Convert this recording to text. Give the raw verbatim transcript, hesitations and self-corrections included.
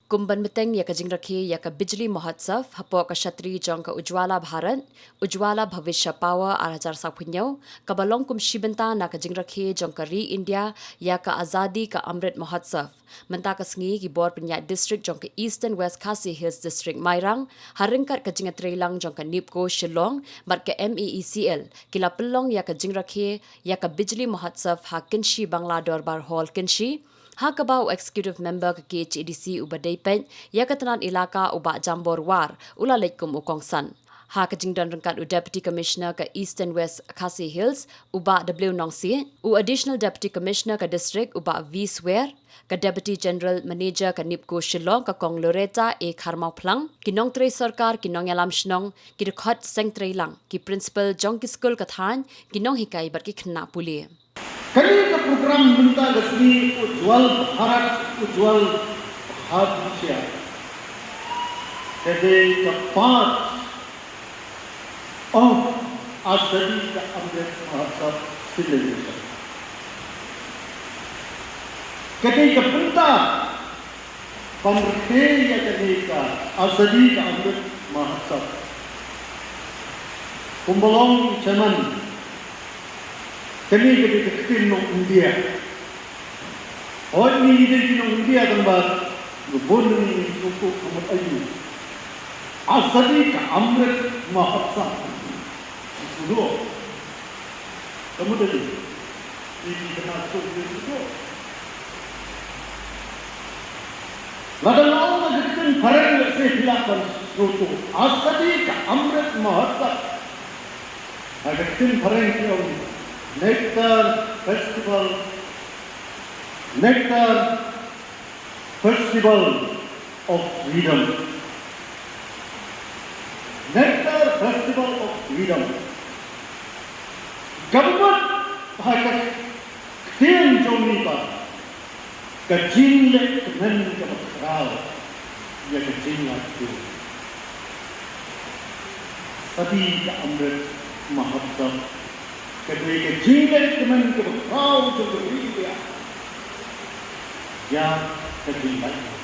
Kum ban bteng ïa ka jingrakhe ïa ka Bijli Mahotsav hapoh ka shatri jong ka Ujjwala Bharat, Ujjwala Bhavishyah Power ar hajar saw phew hynñiew, kaba long kum shi bynta na ka jingrakhe jong ka ri India ïa ka Azadi ka Amrit Mahotsav. Mynta ka sngi ki bor pynïaid district jong ka Eastern West Khasi Hills District Mairang, ha ryngkat ka jingïatreilang jong ka NEEPCO Shillong bad ka M A E C L, ki la pynlong ïa ka jingrakhe ïa ka Bijli Mahotsav ha Kynshi Bangla Dorbar Hall Kynshi, ha kaba u Executive Member ka K H A D C uba dei peit ïa ka tnat ilaka u Bah Jambor War u la leit kum u kongsan. Ha ka jingdon ryngkat u Deputy Commissioner ka Eastern West Khasi Hills, u Bah W Nongsiej, u Additional Deputy Commissioner ka District, u Bah V Swer, ka Deputy General Manager ka NEEPCO Shillong ka Kong Loretta A Kharmawphlang, ki nongtrei sorkar, ki nongïalam shnong, ki dkhot seng treilang, ki principal jong ki skul ka thaiñ, ki nonghikai bad ki khynnah pule. Kane ka program mynta ka sngi Ujjwal Bharat, Ujjwal Bharat, ka dei ka part of Azadi ka Amrit Mahotsav celebration. Ka dei ka bynta ban rkhie ïa kane ka Azadi ka Amrit Mahotsav. Kumba long chairman, kane ka dei ka ktien nong India. Hooid, ngi dei ki nong India tang ba ngi bun ngi sngewthuh ka mut aïu Azadi ka Amrit Mahotsav. Sngewthuh ka mut aïu? Ngi ki khynnah skul ki sngewthuh. Lada nga ong ka ktien phareng lehse phi lah ban sngewthuh. Azadi ka Amrit Mahotsav. Ha ka ktien phareng ki ong Nectar Festival, Nectar Festival of Freedom. Nectar Festival of Freedom. Ka mut ha ka ktien jong ngi ba ka jingleh tymmen kaba khraw ïa ka jinglait ktien. Azadi ka Amrit Mahotsav ka dei ka jingleh tymmen kaba khraw jong ka ri India ïa ka jinglait.